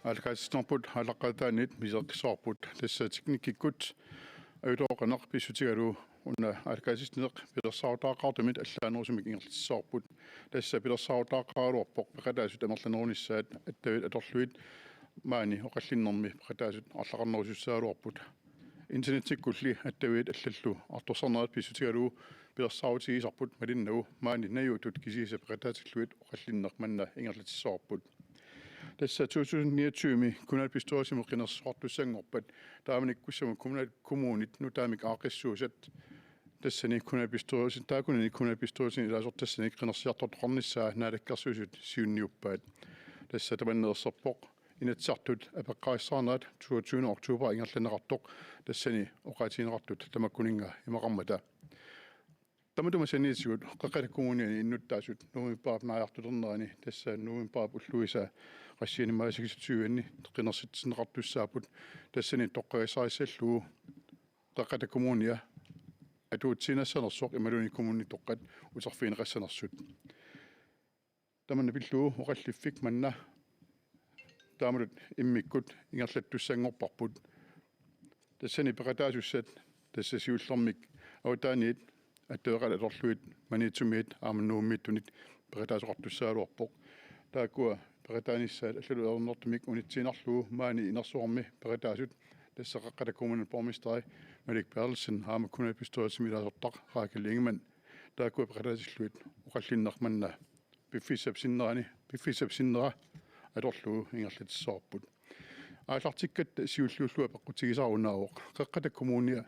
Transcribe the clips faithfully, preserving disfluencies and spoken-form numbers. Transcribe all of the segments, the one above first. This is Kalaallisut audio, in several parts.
Aallakaatitsinerput aallaqqaataaniit misileqqissavarput, tassa teknikkikkut ajutooqanaq pissutigalugu una aallakaatitsineq pilersaaruteqartumik allaanerusumik ingerlatissavarput. Tassa pilersaaruteqaraluarpoq peqataasut amerlanerunissaat attaviit atorlugit maani oqallinnermi peqataasut arlaqarnerusussaagaluarput. Internettikkulli attaviit allallu artorsarnerat pissutigalugu pilersaarutigisarput malinnagu maani najuuttut kisiisa peqataatillugit oqallinneq manna ingerlatissavarput. Tassa to tusind niogtyve kommunalbestyrelsimi qinersisoqartussanngorpat taamanikkussamut kommunal-, kommunit nutaamik aaqqissuussat tassani kommunalbestyrelsen, taakkunani kommunalbestyrelsen ilaasortassani qinersiartortoqarnissaa Naalakkersuisut siunniuppaat. Tassa tamanna erserpoq Inatsisartut apeqqarissaarnerat toogtyvende oktober ingerlanneqartoq tassani oqaatigineqartut tamakkuninnga imaqarmata. Tamatuma saniatigut Qeqqata Kommuniani innuttaasut novembarip naajartulernerani, tassa novembarip ulluisa qassiani maajip seksogtyve-anni qinersitsinneqartussaapput, tassani toqqagassarissallugu Qeqqata Kommunia atuutsiinnassanersoq imaluunniit kommunitoqqat uterfigineqassanersut. Tamanna pillugu oqalliffik manna taamatut immikkut ingerlattussanngorparput. Tassani peqataasussat tassa siullermik avataaniit attaveqaat atorlugit Maniitsumiit aamma Nuummiittunit peqataasoqartussaagaluarpoq. Taakkua peqataanissaat allallu ajornartumik unitsiinnarlugu maani inersuarmi peqataasut, tassa Qeqqata Kommune borgmesteri Malik Berthelsen aamma kommunalbestyrelsimi ilaasortaq Rakel Ingemann, taakkua peqataatillugit oqallinneq manna piffissap sinnerani, piffissap sinnera atorlugu ingerlatissavarput. Aallartikkatta siulliullugu apeqqutigisara unaavoq: Qeqqata Kommunia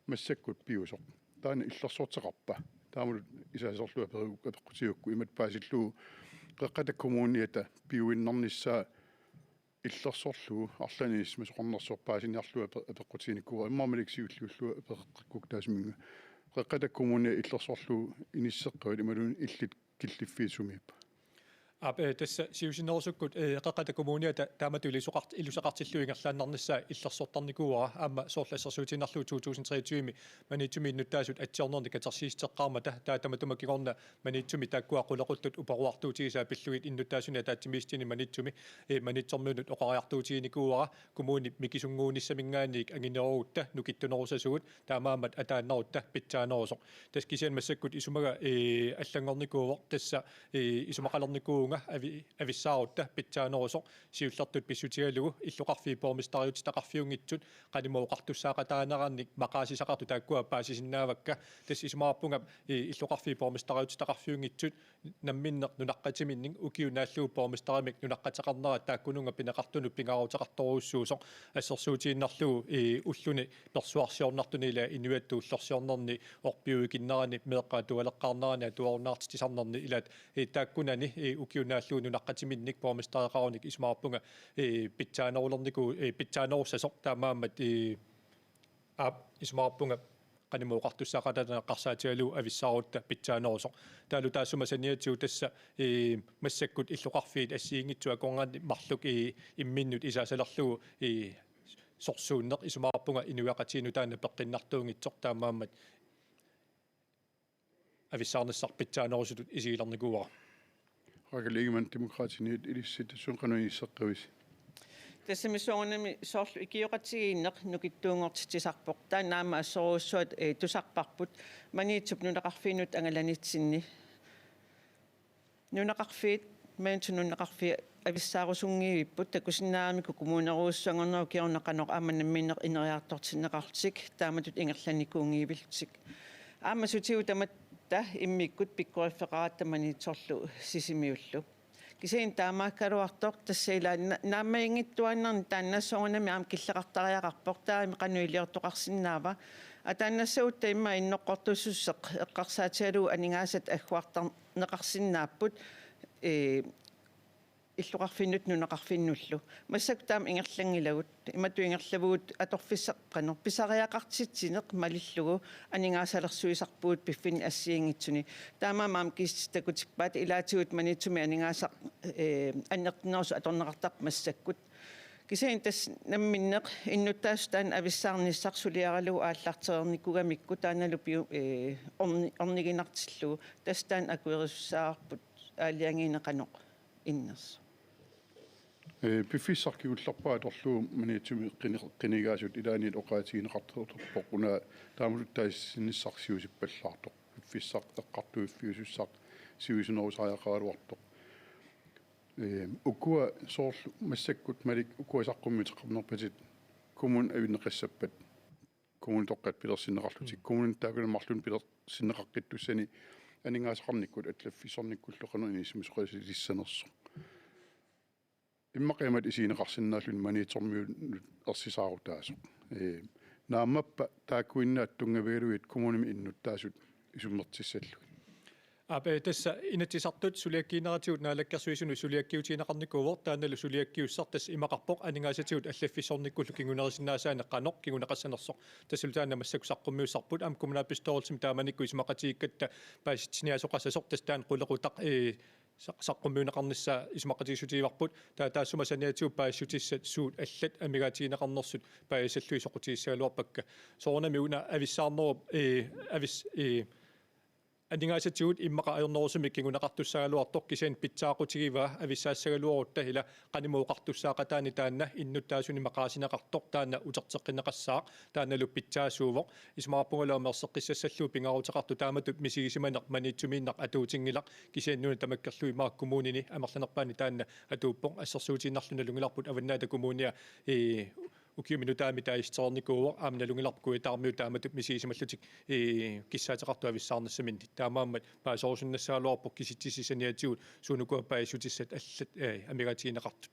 massakkut piviusoq, taanna illersorteqarpa? Taamatut isaasorlugu aperu-, apeqqutigigukku imatut paasillugu Qeqqata Kommuniata piuinnarnissaa illersorlugu arlalinnissamut soqarnersoq paasiniarlugu ape-, apeqqutiginikuuara. Immaqa Malik siulliullugu apereqqikkukkit taassuminnga. Qeqqata Kommunia illersorlugu inisseqqavit imaluunniit illit killiffiit sumiippat? Aap, eh, tassa siusinnerusukkut, eh, Qeqqata Kommuniata taamatut ilusoqart-, iluseqartillugu ingerlaannarnissaa illersortarnikuuara, aamma soorlu assersuutigiinnarlugu to tusind treogtyve-mi Maniitsumi innuttaasut atsiornernik katersiissuteqqaarmata, taava tamatuma kingorna Maniitsumi taakkua qulequttat uparuartuutigisaat pillugit innuttaasunik ataatsimiissutsini Maniitsumi, eh, Maniitsormiunut oqariartuutiginikuuara, kommuni mikisunnguunissaminngaanniit anginerugutta nukittunerusasugut, taamaammat ataannarutta pitsaanerusoq. Tassa kisianni massakkut isumaga, eh, allanngornikuuvoq, tassa, eh, isumaqalernikuuvunga avi-, avissaarutta pitsaanerusoq siullertut pissutigalugu illoqarfiit borgmesteriutitaqarfiunngitsut qanimut oqartussaaqataanerannik maqaasisaqartut taakkua paasisinnaavakka. Tassa isumaqarpunga, eh, illoqarfiit borgmesteriutitaqarfiunngitsut namminneq nunaqqatiminnik ukiut naallugu borgmesterimik nunaqqateqarnerat taakkununnga pineqartunut pingaaruteqartorujussuusoq, assersuutigiinnarlugu, eh, ulluni persuarsiornartuni ilaa inuiattut ullorsiornerni orpiuikinnerani meeqqat atualeqqaarnerani atuarunnaartitsisarnerni ilaat, eh, taakkunani, eh, ukiut naallugu nunaqqatiminnik borgmestereqarunik isumaqarpunga, eh, pitsaanerulerniku-, eh, pitsaanerussasoq, taamaammat, eh, aap, isumaqarpunga qanimut oqartussaaqataaneq eqqarsaatigalugu avissaarutta pitsaanerusoq. Taavalu taassuma saniatigut tassa, eh, massakkut illoqarfiit assigiinngitsut akornanni marluk, eh, imminnut isaasalerlugu, eh, sorsuunneq, isumaqarpunga inuiaqatigiinnut taanna peqqinnartuunngitsoq, taamaammat avissaarnissaq pitsaanerusutut isigilernikuuara. Rakel Ingemann, Demokraatini, ilissi tassunga qanoq inisseqqavisi? Tassami soorunami soorlu ikioqatigiinneq nukittuunngortitsisarpoq. Taanna aamma assorujussuaq, eh, tusarparput Maniitsup nunaqarfiinut angalanitsinni. Nunaqarfiit, Maniitsup nunaqarfiit avissaarusunngivipput, takusinnaavarput kommunerujussuanngornerup kingorna qanoq aamma namminneq ineriartortinneqarlutik taamatut ingerlanikuunngivillutik. Aamma sutigut tamatta immikkut pikkoriffeqaratta Maniitsorlu Sisimiullu. Kisianni taamaakkaluartoq tassa ila na-, naammaginngittuaannarneq taanna soorunami aamma killeqartariaqarpoq, taamani qanoq iliortoqarsinnaava. Ataannassagutta immaqa innoqqortussuseq eqqarsaatigalugu aningaasat agguartarneqarsinnaapput, ee, illoqarfinnut nunaqarfinnullu. Massakkut taama ingerlanngilagut, imatut ingerlavugut atorfissaq qanoq pisariaqartitsineq malillugu aningaasalersuisarpugut piffinni assigiinngitsuni. Taamaammat aamma kiissutit takutippaat, ilaatigut Maniitsumi aningaasaq, ee, annertunerusoq atorneqartarpoq massakkut. Kisianni tassa namminneq innuttaasut taanna avissaarnissaq suliaralugu aallartereernikuugamikku taannalu piu-, ee, orni-, orniginartillugu tassa taanna akuerisussaasarput aalajangiineq qanoq innersoq. Ee, piffissaq kingullerpaaq atorlugu Maniitsumi qini-, qinigaasut ilaanni oqaatigineqartarpoq una taamatut taasinnissaq siusippallaartoq. Piffissaq eqqartuiffiusussaq siusinnerusariaqaraluartoq. Ee, ukua soorlu massakkut Malik ukua saqqummiuteqarnerpatit kommunit avinneqassappat, kommunit toqqaat pilersinneqarlutik, kommunit taakkunani marlunnik pilersinneqaqqittussani aningaasaqarnikkut allaffissornikkullu qanoq inissisimasoqassalissanersoq. Immaqa imatut isigineqarsinnaalluni Maniitsormiunut ersisaarutaasoq. Ee, naammappa taakkuinnaat tunngavigalugit kommunimi innuttaasut isummertissallugit? Aap, ee, tassa Inatsisartut suliakkiineratigut Naalakkersuisunut suliakkiutigineqarnikuuvoq, taannalu suliakkiussaq tassa imaqarpoq aningaasatigut allaffissornikkullu kingunerisinnaasaanik qanoq kinguneqassanersoq. Tassalu taanna massakkut saqqummiussarput aamma kommunalbestyrelsimi taamanikkut isumaqatigiikkatta paasitsiniaasoqassasoq tassa taanna qulequtaq, ee, saq-, saqqummiunneqarnissaa isumaqatigiissutigivarput, taava taassuma saniatigut paasissutissat suut allat amigaatigineqarnersut paasisallugit soqutigissagaluarpakka. Soorunami una avissaarnerup, ee, avis-, ee, aningaasatigut immaqa ajornerusumik kinguneqartussagaluartoq kisianni pitsaaqutigivaa avissaassagaluarutta ila qanimut oqartussaaqataani taanna innuttaasuni maqaasineqartoq taanna uterteqqinneqassaaq taannalu pitsaasuuvoq. Isumaqarpungalu aamma erseqqissassallugu pingaaruteqartoq taamatut misigisimaneq Maniitsumiinnaq atuutinngilaq kisianni una tamakkerlugu Immaqa kommunini amerlanerpaani taanna atuuppoq assersuutigiinnarlugu nalunngilarput Avannaata Kommunia, ee, ukiumi nutaami taasisereernikuuvoq aamma nalunngilarput Kujataarmiut taamatut misigisimallutik, ee, kissaateqartut avissaarnissaminnik. Taamaammat paaserusunnassagaluarpoq kisitsisit saniatigut suut ukua paasissutissat allat, ee, amigaatigineqartut.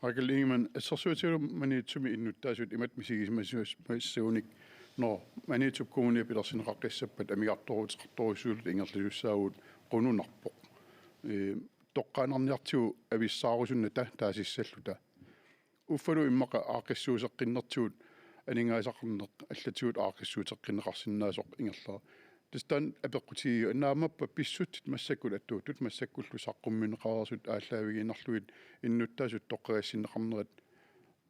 Rakel Ingemann, assersuutigalugu Maniitsumi innuttaasut imatut misigisimasimasunik, nå, Maniitsup Kommunia pilersinneqaqqissappat amigartooruteqartorujussuulluta ingerlasussaavugut qununarpoq. Ee, toqqaannarniartigu avissaarusunnata taasissalluta. Uffalu immaqa aaqqissuusseqqinnertigut aningaasaqarneq allatigut aaqqissuusseqqineqarsinnaasoq ingerlavoq. Tassa taanna apeqqutigiuk naammappa pissutsit massakkut atuuttut massakkullu saqqummiunneqareersut aallaavigiinnarlugit innuttaasut toqqagassinneqarnerat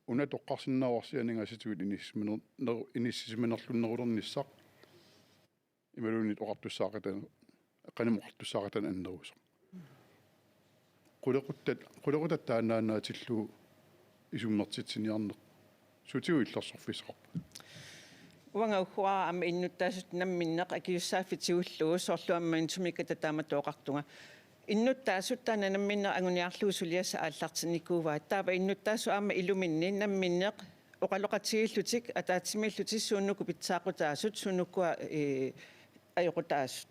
una toqqarsinnaavarsi aningaasatigut inissisimaner-, ner-, inissisimanerlunnerulernissaq imaluunniit oqartussaaqataaneq, qanimut oqartussaaqataaneq annerusoq. Qulequttat, qulequttat taannaannaatillugu isummertitsiniarneq sutigut illersorfissaqarpa? Uanga ugguara aamma innuttaasut namminneq akisussaaffik tigullugu soorlu aamma Maniitsumiikkatta taamatut oqartunga. Innuttaasut taanna namminneq anguniarlugu suliassaq aallartinnikuuaat. Taava innuttaasut aamma iluminni namminneq oqaloqatigiillutik, ataatsimiillutik suunuku pitsaaqutaasut, suunukua, ee, ajoqutaasut.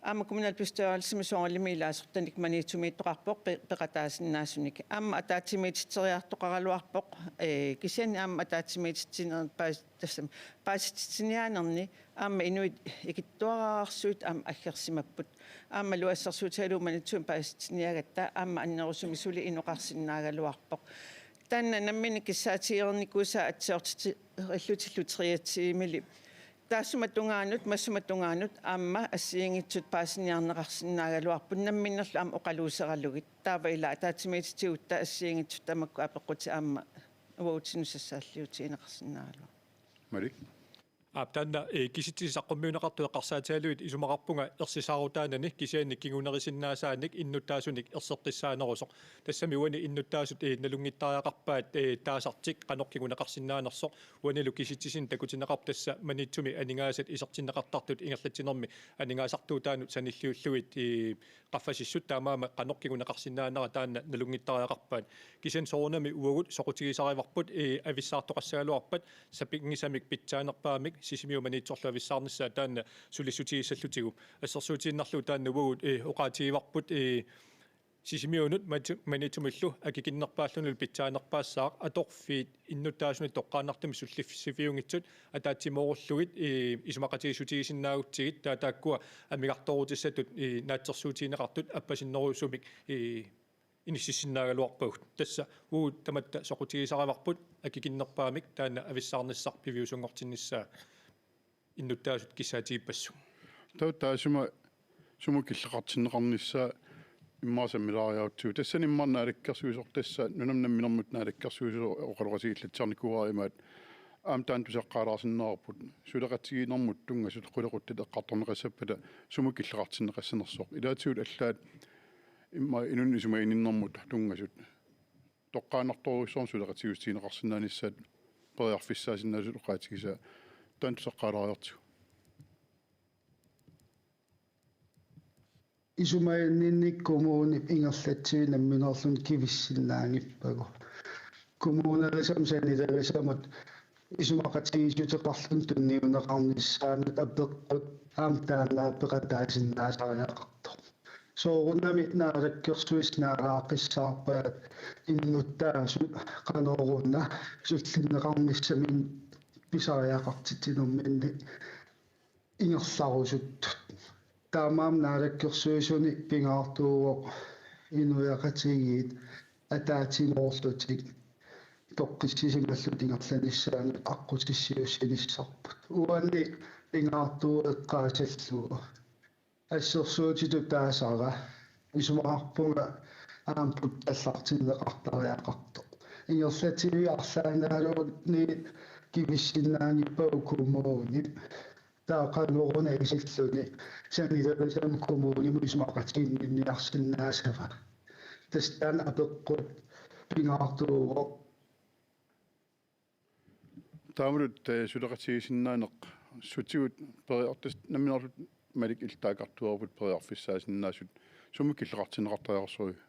Aamma kommunalbestyrelsimi soorunalimi ilaasortanik Maniitsumiittoqarpoq pe-, peqataasinnaasunik. Aamma ataatsimiititseriartoqaraluarpoq, ee, kisianni aamma ataatsimiititsineq paas-, tassami paasititsiniaanerni aamma inuit ikittuararsuit aamma aggersimapput. Aammalu assersuutigalugu Maniitsumi paasitsiniaagatta aamma annerusumik suli inoqarsinnaagaluarpoq. Taanna namminneq kissaatigereernikuusaa atsiortiterillutillu triatsiimili. Taassuma tungaanut, massuma tungaanut aamma assigiinngitsut paasiniarneqarsinnaagaluarput namminnerlu aamma oqaluuseralugit. Taava ila ataatsimiititigutta assigiinngitsut tamakku apeqqutit aamma uagutsinnut sassaalliutigineqarsinnaagaluarput. Malik? Aap, taanna, ee, kisitsisit saqqummiunneqartut eqqarsaatigalugit isumaqarpunga ersisaarutaanani kisianni kingunerisinnaasaanik innuttaasunik erseqqissaanerusoq. Tassami uani innuttaasut, ee, nalunngittariaqarpaat, ee, taasartik qanoq kinguneqarsinnaanersoq. Uanilu kisitsisinik takutinneqarpoq tassa Maniitsumi aningaasat isertinneqartartut ingerlatsinermi aningaasartuutaannut sanilliullugit, ee, qaffasissut taamaammat qanoq kinguneqarsinnaanera taanna nalunngittariaqarpaat. Kisianni soorunami uagut soqutigisarivarput, ee, avissaartoqassagaluarpat sapinngisamik pitsaanerpaamik Sisimiut Maniitsorlu avissaarnissaa taanna sulissutigissallutigu. Assersuutigiinnarlugu taanna uagut, ee, oqaatigivarput, ee, Sisimiunut Mati-, Maniitsumillu akikinnerpaallunilu pitsaanerpaassaaq atorfiit innuttaasunik toqqaannartumik sullissiviunngitsut ataatsimoorullugit, ee, isumaqatigiissutigisinnaagutsigit taava taakkua amigartoorutissatut, ee, naatsorsuutigineqartut appasinnerusumik, ee, inississinnaagaluarpagut. Tassa uagut tamatta soqutigisarivarput akikinnerpaamik taanna avissaarnissaq piviusunngortinnissaa innuttaasut kissaatigippassuit. Taava taassuma sumut killeqartinneqarnissaa immaqa sammilaariarutsigu. Tassani immaqa naalakkersuisoq tassa nunamut namminermut naalakkersuisoq oqaloqatigiillatsiarnikuuara imaat aamma taanna tusaqqaalaarsinnaavarput. Suleqatigiinnermut tunngasut qulequttat eqqartorneqassappata sumut killeqartinneqassanersoq. Ilaatigut allaat immaqa inunnut isumaginninnermut tunngasut toqqaannartorujussuarmik suleqatigiissutigineqarsinnaanissaat periarfissaasinnaasut oqaatigisaa taanna tusaqqaalaariartigu. Isumaginninnik kommunip ingerlatsivik nammineerluni kivissinnaanngippagu. Kommunerisam sanilerisamut isumaqatigiissuteqarluni tunniunneqarnissaanut apeqqut aamma taanna peqataasinnaasariaqartoq. Soorunami naalakkersuisut naalaaqqissaarpaat innuttaasut qanoruna sullinneqarnissaminnik pisariaqartitsinerminni ingerlarusuttut. Taamaammat naalakkersuisuni pingaartuuvoq inuiaqatigiit ataatsimoorlutik toqqissisimallutik ingerlanissaannut aqqutissiuussinissarput. Uani pingaartuuvoq eqqaasallugu. Assersuutitut taasara isumaqarpunga aamma putsallartinneqartariaqartoq. Ingerlatsivik arlaannaalluunniit kivissinnaanngippagu kommunip. Taava qanoruna isilluni sanilerisamut kommunimut isumaqatiginninniarsinnaasava. Tassa taanna apeqqut pingaartuuvoq. Taamatut, eh, suleqatigiissinnaaneq sutigut periarfis-, nammineerlutit Malik illit taakkartuerput periarfissaasinnaasut sumut killeqartinneqartariaqarsoruit?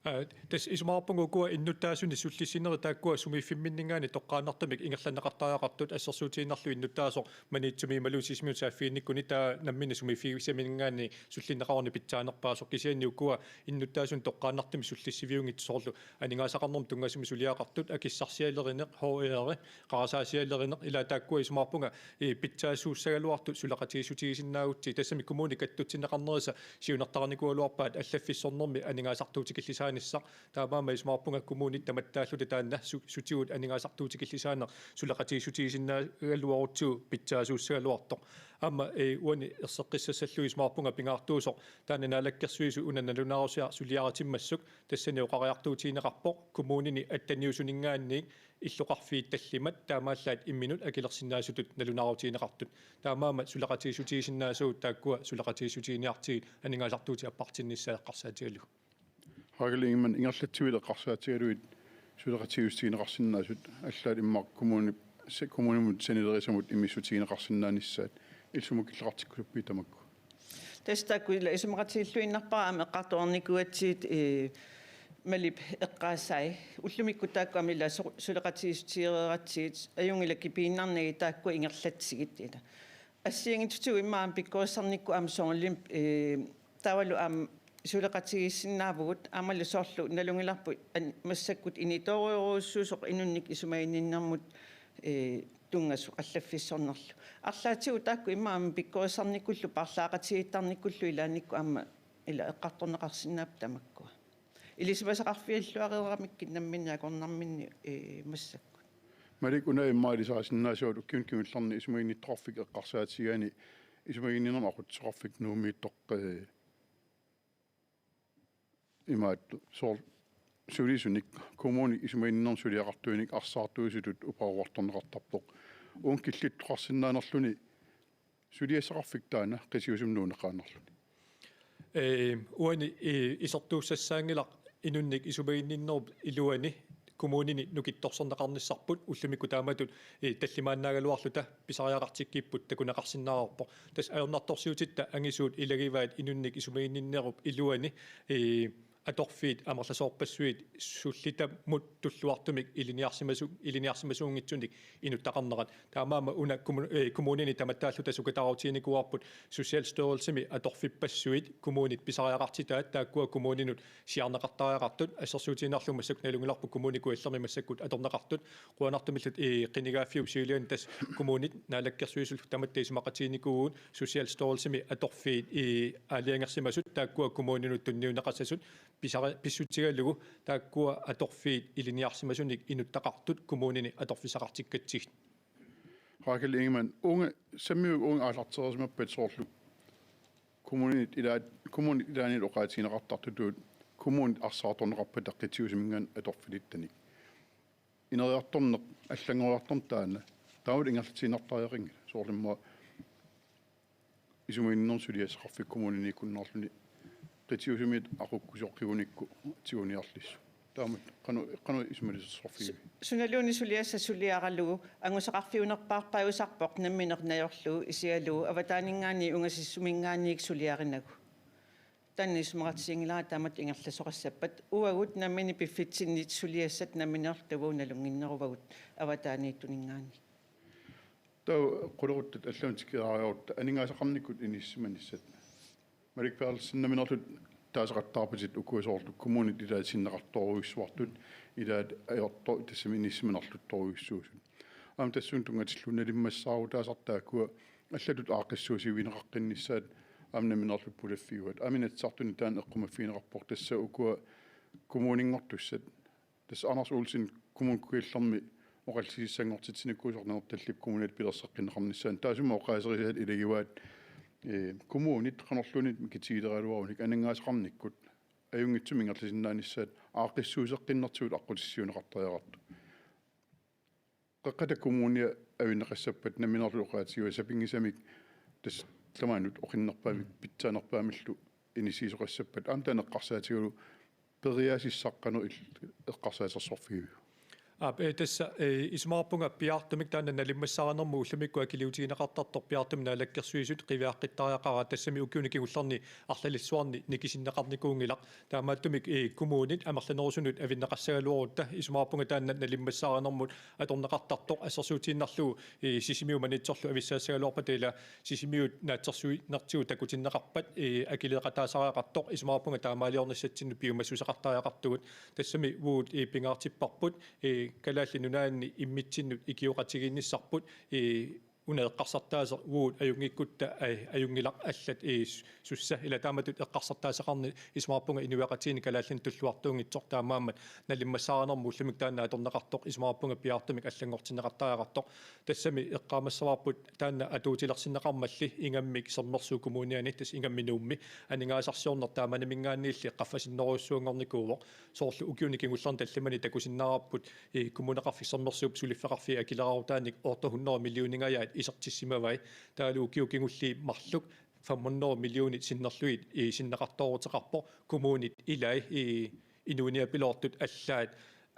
Aa, tassa isumaqarpunga ukua innuttaasunik sullissinerit taakkua sumiiffimminninngaanniit toqqaannartumik ingerlanneqartariaqartut, assersuutigiinnarlugu innuttaasoq Maniitsumi imaluunniit Sisimiut saaffiginnikkuni taava nammineq sumiiffigissaminngaanniit sullinneqaruni pitsaanerpaasoq, kisianni ukua innuttaasunik toqqaannartumik sullissiviunngitsut, soorlu aningaasaqarnermut tunngasumik suliaqartut, akissarsialerineq, H R, qarasaasialerineq, ilaa taakkua isumaqarpunga, ii, pitsaasuussagaluartut suleqatigiissutigisinnaagutsigu. Tassami kommuni kattutsinneqarnerisa siunertarinikuugaluarpaat allaffissornermi aningaasartuutikillisaanissaq. Taamaammat isumaqarpunga kommunit tamattaalluta taanna su-, sutigut aningaasartuutikillisaaneq suleqatigiissutigisinnaagaluarutsigu pitsaasuussagaluartoq. Aamma, ii, uani erseqqissassallugu isumaqarpunga pingaartuusoq taanna naalakkersuisut una nalunaarusiaq suliaritimmassuk, tassani oqariartuutigineqarpoq kommunini atteniusuninngaanniit illoqarfiit tallimat taamaallaat imminut akilersinnaasutut nalunaarutigineqartut. Taamaammat suleqatigiissutigisinnaasagut taakkua suleqatigiissutiginiartigit aningaasartuutit appartinnissaat eqqarsaatigalugu. Rakel Ingemann, ingerlatsivit eqqarsaatigalugit suleqatigiissutigineqarsinnaasut allaat immaqa kommuni-, se-, kommunimut sanilerisamut imissutigineqarsinnaanissaat, illit sumut killeqartikkusuppiit tamakku? Tassa taakku ila isumaqatigiilluinnarpara aamma eqqartoreernikuugatsigit, ee, Malip eqqaasai. Ullumikkut taakku aamma ila su-, suleqatigiissutigereeratsigit, ajunngilaq kipiinnarnagit taakku ingerlatsigit ila. Assigiinngitsutigut immaqa aamma pikkorissarnikkut aamma soorunalimi, ee, taavalu aamma suleqatigiissinnaavugut, aammalu soorlu nalunngilarput an-, massakkut initoorujorujussuusoq inunnik isumaginninnermut, ee, tunngasut allaffissornerlu. Arlaatigut taakku immaqa aamma pikkorissarnikkullu, paarlaaqatigiittarnikkullu ilaannikkut aamma ila eqqartorneqarsinnaapput tamakkua. Ilisimasaqarfigalluareeramikkit namminneq akornarminni, ee, massakkut. Malik, una immaqa ilisarisinnaasagut ukiuni kingullerni isumaginnittoqarfik eqqarsaatigaanni isumaginninnermut aqutsisoqarfik Nuummiittoq, ee, imaattoq soorlu sulisunik, kommuni isumaginninnermut suliaqartuinik arsaartuisutut uparuartorneqartarpoq. Uunga killittoqarsinnaanerluni suliassaqarfik taanna qitiusumik nuunneqaannarluni. Ee, uani, ee, isertuussassaanngilaq inunnik isumaginninnerup iluani kommunini nukittorserneqarnissarput, ullumikkut taamatut, ee, tallimaannaagaluarluta pisariaqartikkipput takuneqarsinnaavarput. Tassa ajornartorsiutitta angisuut ilagivaat inunnik isumaginninnerup iluani, ee, atorfiit amerlasoorpassuit sullitamut tulluartumik ilinniarsimasu-, ilinniarsimasuunngitsunik inuttaqarnerat. Taamaammat una kommu-, ee, kommunini tamattaalluta sukataarutiginikuuarput Socialstyrelsimi atorfippassuit kommunit pisariaqartitaat, taakkua kommuninut siarneqartariaqartut, assersuutigiinnarlugu massakkut nalunngilarput Kommune Kujallermi massakkut atorneqartut, qujanartumillu, ee, qinigaaffiup siuliani tassa kommunit naalakkersuisullu tamatta isumaqatiginikuuvugut Socialstyrelsimi atorfiit, ee, aalajangersimasut taakkua kommuninut tunniunneqassasut pisari-, pissutigalugu taakkua atorfiit ilinniarsimasunik inuttaqartut kommunini atorfissaqartikkatsigit. Rakel Ingemann, uunga, Sammiuk uunga aallartereersimappat soorlu kommunit ilaat, kommunit ilaanni oqaatigineqartartutut kommunit arsaartorneqarpata qitiusuminngaanniit atorfilittanik. Ineriartorneq allanngoriartorneq taanna. Taamatut ingerlatiinnartariaqanngilaq. Soorlu immaqa isumaginninnermut suliassaqarfik kommuniniikkunnaarluni qitiusumit aqukkusoqqiunikku tiguniarlissut. Taamatut qanoq, qanoq isumalisersorfigiviuk? Sunaluunniit suliassaq suliaralugu angusaqarfiunerpaarpaajusarpoq nammineq najorlugu isigalugu avataaninngaanniit ungasissuminngaanniit suliarinagu. Taanna isumaqatiginngilara taamatut ingerlasoqassappat uagut nammineq piffitsinnit suliassat nammineerluta uagut nalunnginneruvagut avataaniittuninngaanniit. Taava quleruttat allanut tikeraariarutta aningaasaqarnikkut inissisimanissat. Malik Berthelsen, nammineerlutit taasaqattaarputit ukua soorlu kommunit ilaat sinneqartoorujussuartut, ilaat ajorto-, tassami inissisimanarluttorujussuusut. Aamma tassuuna tunngatillugu nalimmassaarutaasartut taakkua allatut aaqqissuussivigineqaqqinnissaat aamma nammineerlutit pulaffiuat. Aamma Inatsisartuni taanna eqqumaffigineqarpoq, tassa ukua kommuninngortussat. Tassa Anders Olsen Kommune Kujallermi oqallisissanngorsitsinikuusoq Nanortallip Kommuneqarfik pilersaqqinneqarnissaanut. Taassuma oqaaserisat ilagivaat, eh, kommunit qanorluunniit mikitigileraluarunik aningaasaqarnikkut ajunngitsumik ingerlasinnaanissaat aaqqissuusseqqinnertigut aqqutissiuunneqartariaqartoq. Qeqqata Kommunia avinneqassappat nammineerluta oqaatigivaat sapinngisamik tassa tamaannut oqinnerpaamik pitsaanerpaamillu inissiisoqassappat, aamma taanna eqqarsaatigalugu periaasissaq qanoq il-, eqqarsaatersorfigiviuk? Aap, eh, tassa, eh, isumaqarpunga piaartumik taanna nalimmassaarinermut ullumikkut akiliutigineqartartoq piaartumik Naalakkersuisut qiviaqqittariaqaraat, tassami ukiuni kingullerni arlalissuarni nikisinneqarnikuunngilaq. Taamaattumik, eh, kommunit amerlanerusunut avinneqassagaluarutta isumaqarpunga taanna nalimmassaarinermut atorneqartartoq, assersuutiinnarlugu, eh, Sisimiut Maniitsorlu avissaassagaluarpata, ila Sisimiut naatsorsuinertigut takutinneqarpat, eh, akileeqataasariaqartoq, isumaqarpunga taamaaliornissatsinnut piumassuseqartariaqartugut. Tassami uagut, eh, pingaartipparput, eh, Kalaallit Nunaanni immitsinnut ikioqatigiinnissarput, eh, una eqqarsartaaseq uagut ajunngikkutta, eh, ajunngilaq allat, eh, s-, sussa, ila taamatut eqqarsartaaseqarneq isumaqarpunga inuiaqatigiinni kalaallinik tulluartuunngitsoq, taamaammat nalimmassaarinermut ullumikkut taanna atorneqartoq isumaqarpunga piaartumik allanngortinneqartariaqartoq. Tassami eqqaamassavarput taanna atuutilersinneqarmalli ingammik Sermersuup Kommuniani, tassa ingammik Nuummi, aningaasarsiorneq taamaniminngaanniilli qaffasinnerujussuanngornikuuvoq. Soorlu ukiuni kingullerni tallimani takusinnaavarput, eh, Kommuneqarfik Sermersuup suliffeqarfiit akileraarutaannik otte hundrede millioningajaat isertissimavai. Taavalu ukiut kingulliit marluk fem hundrede millionit sinnerlugit, eh, sinneqartooruteqarpoq, kommunit ilai, eh, inuuniapiloortut allaat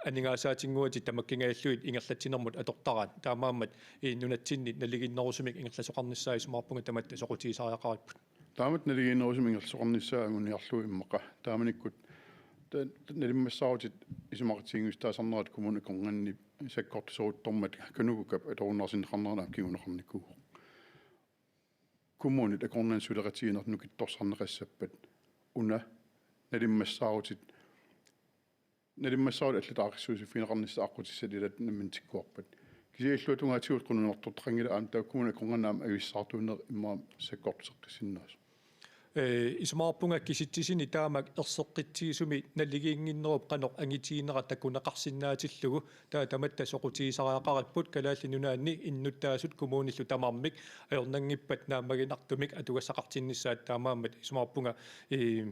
aningaasaatinngorlutik tamakkingajallugit ingerlatsinermut atortaraat. Taamaammat, eh, nunatsinni naligiinnerusumik ingerlasoqarnissaa isumaqarpunga tamatta soqutigisariaqaripput. Taamatut naligiinnerusumik ingerlasoqarnissaa anguniarlugu immaqa. Taamanikkut ta-, ta-, nalimmassaarutit isumaqatigiinngissuteqarnerat kommunit akornanni sakkortuseruttormat KANUKOKA-p atorunnaarsinneqarnerani aamma kinguneqarnikuuvoq. Kommunit akornanni suleqatigiinneq nukittorsarneqassappat una nalimmassaarutit, nalimmassaarutit allat aaqqissuussiffigineqarnissaq aqqutissat ilaat namminneq tikkuarpat. Kisianni illuatungaatigut qujanartortaqanngilaq aamma taakku kommunit akornanni aamma avissaartuuneq immaqa sakkortuseqqissinnaasoq. Eh, isumaqarpunga kisitsisini taamak erseqqitsigisumi naligiinnginnerup qanoq angitiginera takuneqarsinnaatillugu, taava tamatta soqutigisariaqaripput. Kalaallit Nunaanni innuttaasut kommunillu tamarmik ajornanngippat naammaginartumik atugassaqartinnissaat, taamaammat isumaqarpunga, eh,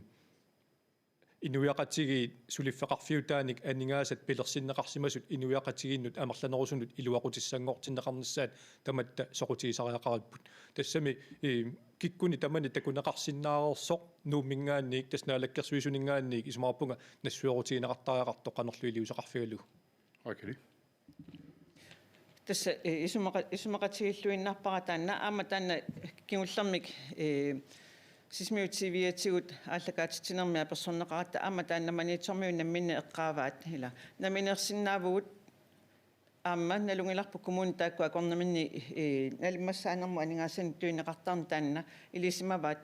inuiaqatigiit suliffeqarfiutaanik aningaasat pilersinneqarsimasut inuiaqatigiinnut amerlanerusunut iluaqutissanngortinneqarnissaat tamatta soqutigisariaqaripput. Tassami, eh, kikkuni tamani takuneqarsinnaareersoq Nuumminngaanniit, tassa Naalakkersuisuninngaanniit, isumaqarpunga nassuerutigineqartariaqartoq qanorlu iliuuseqarfigalugu. Rakeli. Tassa, eh, isumaqa-, isumaqatigiilluinnarpara taanna, aamma taanna kingullermik, eh, Sisimiut TV-atigut aallakaatitsinermi apersorneqaratta, aamma taanna Maniitsormiut namminneq eqqaavaat, ila nammineersinnaavugut, aamma nalunngilarput kommunit taakku akornaminni, eh, nalimmassaanermut aningaasanik tunineqartarneq taanna ilisimavaat.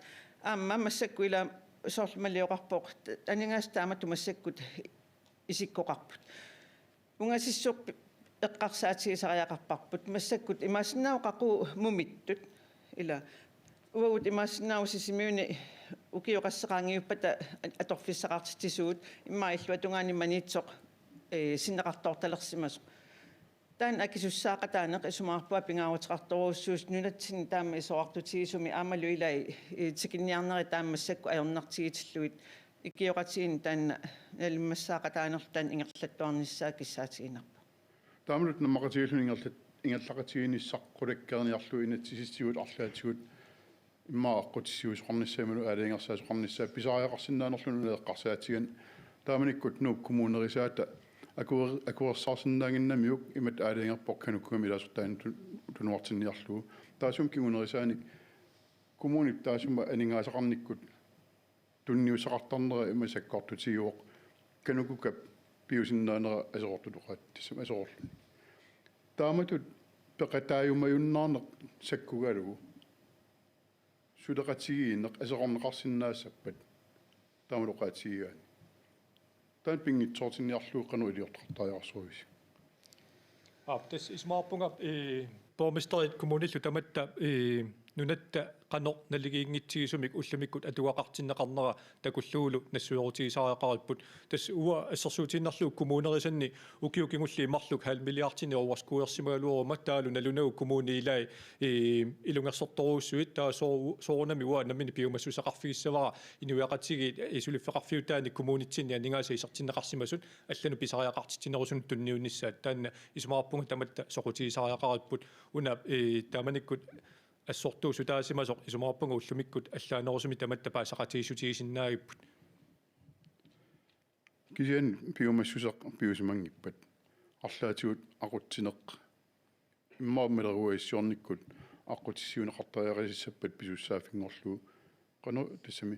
Aamma massakkut ila soorlu Mali oqarpoq, aningaasat taamatut massakkut isikkoqarput. Ungasissuup eqqarsaatigisariaqarparput. Massakkut imaassinnaavoq qaqugu mumittut. Ila uagut imaassinnaavoq Sisimiuni ukiut qassit qaangiuppata atorfissaqartitsisugut, immaqa illuatungaani Maniitsoq, eh, sinneqartoortalersimasoq. Taanna akisussaaqataaneq isumaqarpunga pingaaruteqartorujussuusoq nunatsinni taama isorartutigisumik aammalu ilai, eh, tikinniarnerit taama massakkut ajornartigitillugit ikioqatigiinni taanna nalimmassaaqataanerlu taanna ingerlattuarnissaa kissaatiginarpoq. Taamalu nammaqatigiilluni ingerlat-, ingerlaqatigiinnissaq qulakkeerniarlugu inatsisitigut arlaatigut immaqa aqqutissiuisoqarnissaa imaluunniit aalajangersaasoqarnissaa pisariaqarsinnaanerluni una eqqarsaatigaanni. Taamanikkut Nuup Kommunerisaata akuer-, akuersaarsinnaannginnamiuk imatut aalajangerpoq KANUKOGA-mi ilaasortaanut tu-, tunuartinniarlugu. Taassuma kingunerisaanik kommunip taassuma aningaasaqarnikkut tunniussaqartarnera ima sakkortutigivoq KANUKOGA-p piusinnaanera aserortutut oqaat-, tassami aserorluni. Taamatut peqataajumajunnaarneq sakkugalugu suleqatigiinneq aserorneqarsinnaassappat taamalu oqaatigigaanni. Taanna pinngitsoortinniarlugu qanoq iliortoqartariaqarsorivisi? Aap, tassa isumaqarpunga, eh, borgmesterit kommunillu tamatta, eh, nunatta qanoq naligiinngitsigisumik ullumikkut atugaqartinneqarnera takullugulu nassuerutigisariaqaripput. Tassa uanga assersuutigiinnarlugu kommunerisanni ukiut kingulliit marluk halv milliardinik overskudersimagaluaruma taavalu nalunagu kommunit ilaat, eh, ilungersortorujussuit, taava soo-, soorunami uanga nammineq piumassuseqarfigissavara inuiaqatigiit, eh, suliffeqarfiutaanni kommunitsinni aningaasat isertinneqarsimasut allanut pisariaqartitsinerusunut tunniunnissaat. Taanna isumaqarpunga tamatta soqutigisariaqaripput. Una, eh, taamanikkut assortuussutaasimasoq isumaqarpunga ullumikkut allaanerusumik tamatta paasisaqatigiissutigisinnaagipput. Kisianni piumassuseq piusimanngippat arlaatigut aqutsineq immaqa maleruagassiornikkut aqqutissiuunneqartariaqassappat pisussaaffinngorlugu. Qanoq tassami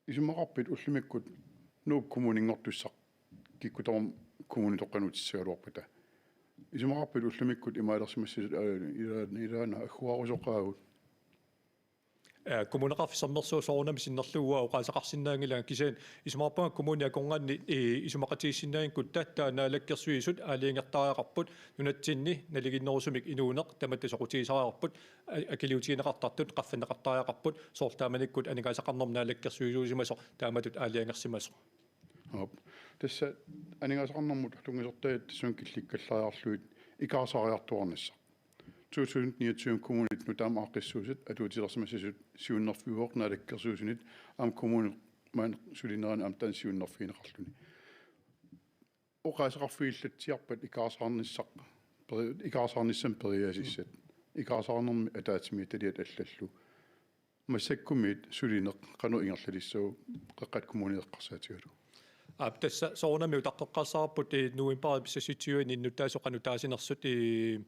isumaqarpit ullumikkut Nuup Kommuninngortussaq kikkut tamarmik kommunitoqqanut utissagaluarpata? Isumaqarpit ullumikkut imaalersimassasut, aa, ila-, ilaana agguaarusoqaagut? Aa, Kommuneqarfik Sermersuup soorunami sinnerlugu uanga oqaaseqarsinnaanngilanga, kisianni isumaqarpunga kommunit akornanni, ii, isumaqatigiissinnaanngikkuttaaq taava Naalakkersuisut aalajangertariaqarput nunatsinni naligiinnerusumik inuuneq tamatta soqutigisariaqarput, a-, akiliutigineqartartut qaffanneqartariaqarput, soorlu taamanikkut aningaasaqarnermut naalakkersuisuusimasoq taamatut aalajangersimasoq. Aap. Tassa aningaasaqarnermut tunngasortaat tassunga killikkallariarlugit ikaarsaariartuaarnissaq. To tusind niogtyve kommunit nutaamik aaqqissuussat atuutilersimassasut siunnerfiuvoq Naalakkersuisunit aamma kommunit maani sulinerani aamma taanna siunnerfigineqarluni. Oqaaseqarfigillatsiarpat ikaarsaarnissaq, peri-, ikaarsaarnissamik periaasissat. Ikaarsaarnermi ataatsimiititaliat allallu. Massakkumiit sulineq qanoq ingerlalissagu Qeqqata Kommuni eqqarsaatigalugu? Aap, tassa soorunami utaqqeqqaassavarput, eh, novembarip seksogtyve-ani innuttaasut qanoq taasinersut, eh,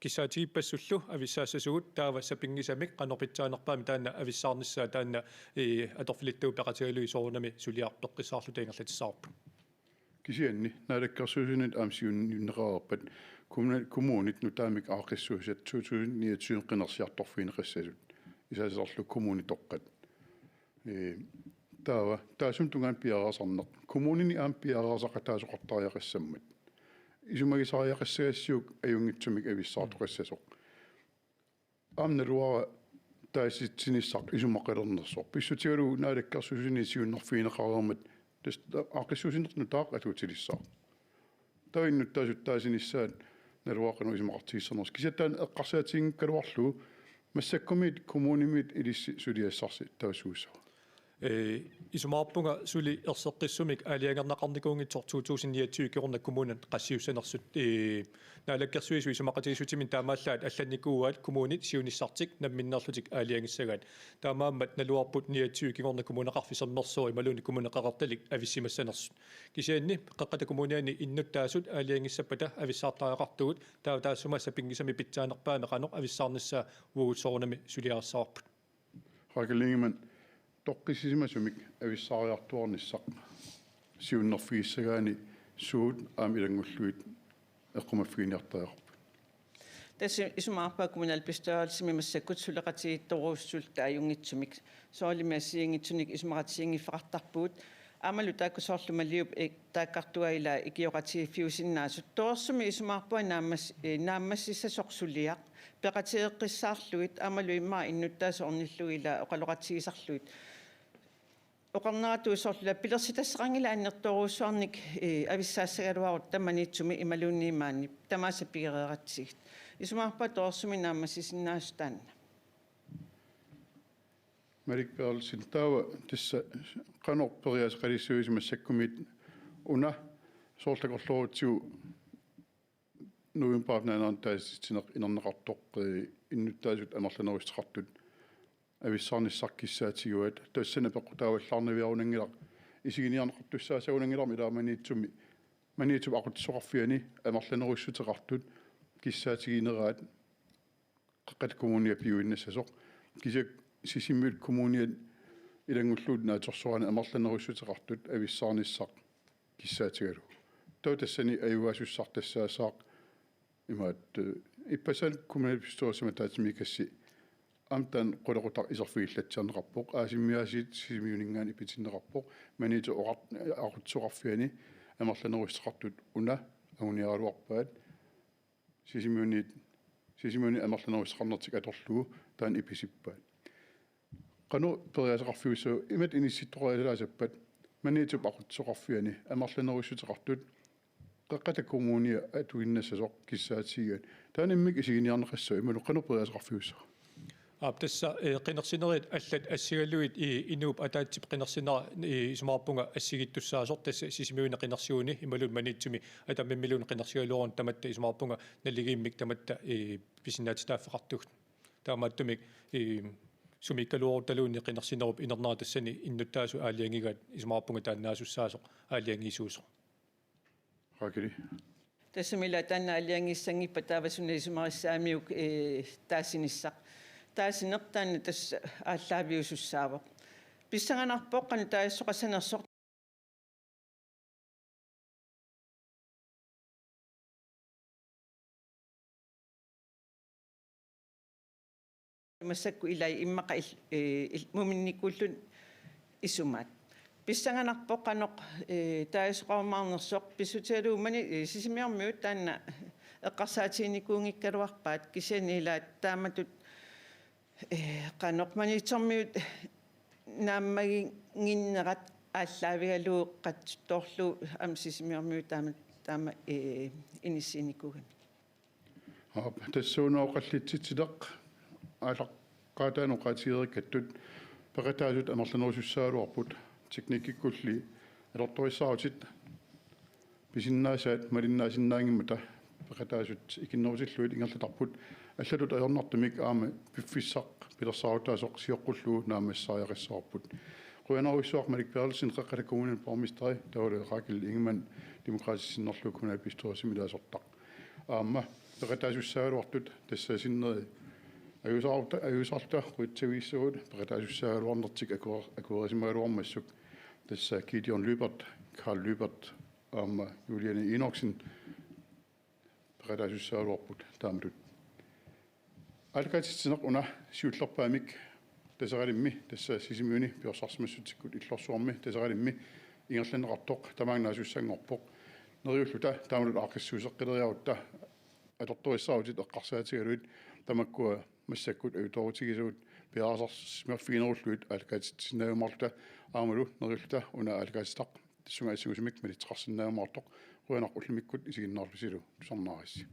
kissaatigipassullu avissaassasugut, taava sapinngisamik qanoq pitsaanerpaamik taanna avissaarnissaa taanna, eh, atorfilittut peqatigalugit soorunami suliareqqissaarluta ingerlatissavarput. Kisianni Naalakkersuisunit aamma siunnerneqareerpat kommuni-, kommunit nutaamik aaqqissuussat to tusind niogtyve qinersiartorfigineqassasut, isaaserlu kommunitoqqat. Ee, taava taassuma tungaanut piareersarneq. Kommunini aamma piareersaqataasoqartariaqassammat, isumagisariaqassagassiuk ajunngitsumik avissaartoqassasoq. Aamma naluara taasitsinissaq isumaqalernersoq. Pissutigalugu Naalakkersuisuni siunnerfigineqareermat tassa aaqqissuussineq nutaaq atuutilissaaq. Taava innuttaasut taasinissaat naluara qanoq isumaqartigissanersoq. Kisianni taanna eqqarsaatiginngikkaluarlugu massakkumiit kommunimiit ilissi suliassarsi taassuussava? Ee, isumaqarpunga suli erseqqissumik aalajangerneqarnikuunngitsoq to tusind niogtyve kingorna kommunit qassiussanersut. Ee, Naalakkersuisut isumaqatigiissutiminnik taamaallaat allannikuuaat kommunit siunissartik namminneerlutik aalajangissagaat. Taamaammat naluarput niogtyve kingorna Kommuneqarfik Sermersuup imaluunniit Kommune Qeqertalik avissimassanersut. Kisianni Qeqqata Kommuniani innuttaasut aalajangissappata avissaartariaqartugut, taava taassuma sapinngisamik pitsaanerpaamik qanoq avissaarnissaa uagut soorunami suliarissavarput. Rakel Ingemann, toqqissisimasumik avissaariartuaarnissaq siunnerfigissagaanni suut aamma ilanngullugit eqqumaffiginiartariaqarput? Tassa isumaqarpunga kommunalbestyrelsimi massakkut suleqatigiittorujussuulluta ajunngitsumik, soorlumi assigiinngitsunik isumaqatigiinngiffeqartarpugut. Aammalu taakku soorlu Maliup, eh, taakkartua ilaa ikioqatigiiffiusinnaasut. Torersumik isumaqarpunga naammas-, eh, naammassissasoq suliaq peqatigeqqissaarlugit aammalu immaqa innuttaasut ornillugit ilaa oqaloqatigisarlugit. Oqarneratut soorlu pilersitasseqanngilaq annertoorujussuarnik, eh, avissaassagaluarutta Maniitsumi imaluunniit maani tamaasa pigereeratsigit. Isumaqarpunga torersumik naammassisinnaasut taanna. Malik Berthelsen, taava tassa qanoq periaaseqalissuuisi massakkumiit una soorlu takorloorutsigu novembarip naanerani taasitsineq inerneqartoq, eh, innuttaasut amerlanerussuteqartut avissaarnissaq kissaatigaat, tassani apeqqutaavallaarnaviarunanngilaq, isiginiarneqartussaasagunanngilarmi ilaa Maniitsumi, Maniitsup aqutsisoqarfiani amerlanerussuteqartut kissaatigineraat Qeqqata Kommunia piuinnassasoq, kisianni Sisimiut Kommunia ilanngullugu naatsorsuarani amerlanerussuteqartut avissaarnissaq kissaatigalugu. Taava tassani ajugaasussaq tassaassaaq imaattoq, eh, ippassaani kommunalbestyrelsimi ataatsimiikassi aamma taanna qulequtaq iserfigillatsiarneqarpoq, Aasimmi aasiit Sisimiuninngaanniit ipitinneqarpoq, Maniitsup oqar-, aqutsisoqarfiani amerlanerussuteqartut una anguniaraluarpaat, Sisimiuniit, Sisimiuni amerlanerussuteqarnertik atorlugu taanna ipisippaat. Qanoq periaaseqarfiussaviuk, imatut inissittoqaralaassappat Maniitsup aqutsisoqarfiani amerlanerussuteqartut Qeqqata Kommunia atuinnassasoq kissaatigigaat? Taanna immikkut isiginiarneqassaaq imaluunniit qanoq periaaseqarfiussaviuk? Aap, tassa, eh, qinersinerit allat assigalugit, eh, inuup ataatsip qinersinera, eh, isumaqarpunga assigiittussaasoq, tassa Sisimiuni qinersiguni imaluunniit Maniitsumi Atammimmiluunniit qinersigaluaruni tamatta isumaqarpunga naligiimmik tamatta, eh, pisinnaatitaaffeqartugut. Taamaattumik, eh, sumiikkaluaruttaluunniit qinersinerup inernera tassani innuttaasut aalajangigaat isumaqarpunga taannaasussaassoq aalajangiisuusoq. Raakili. Tassami ilaa taanna aalajangiissanngippat taava suna isumarissaamiuk, eh, taasinissaq. Taasineq taanna tassa aallaaviusussaavoq. Pissanganarpoq qanoq taassuseqassanersoq. Massakkut ilai immaqa il-, eh, il-, muminnikuulluni isumaat. Pissanganarpoq qanoq, eh, taasoqarumaarnersoq pissutigalugu Mani-, eh, Sisimiormiut taanna eqqarsaatiginikuunngikkaluarpaat kisianni ilaa taamatut, eh, qanoq Maniitsormiut naammaginnginnerat aallaavigalugu qatsuttorlu aamma Sisimiormiut taama, taama, eh, inissiinikuugamik. Aap, tassuuna oqallitsitsineq aallaqqaataani oqaatigereerikkattut peqataasut amerlanerusussaagaluarput, teknikkikkulli atortorissaarutit pisinnaasaat malinnaasinnaanngimmata peqataasut ikinnerutillugit ingerlatarput, allatut ajornartumik aamma piffissaq pilersaarutaasoq sioqqullugu naammassisariaqassavarput. Qujanarujussuaq Malik Berthelsen, Qeqqata Kommunini borgmesteri, taavalu Rakel Ingemann, Demokraatit, sinnerlugu kommunalbestyrelsimi ilaasortaq. Aamma peqataasussaagaluartut tassa sinneri ajuusaarta-, ajuusaarluta qujatsavigissagut peqataasussaagaluarnertik akuer-, akuerisimagaluarmassuk, tassa Gideon Lyberth, Karl Lyberth aamma Juliane Enoksen peqataasussaagaluarput taamatut. Aallakaatitsineq una siullerpaamik Taseralimmi, tassa Sisimiuni Pisoqarsersimassutsikkut Illorsuarmi Taseralimmi ingerlanneqartoq tamaanga naasussanngorpoq. Neriulluta taamatut aaqqissuusseqqileriarutta atortorissaarutit eqqarsaatigalugit tamakkua massakkut ajutoorutigisagut piareersarsimaffiginerullugit aallakaatitsinnaajumaarluta aammalu neriulluta una aallakaatitaq tassunga assingusumik malitseqarsinnaajumaartoq. Qujanaq ullumikkut isiginnaarlusilu, tusarnaarassi.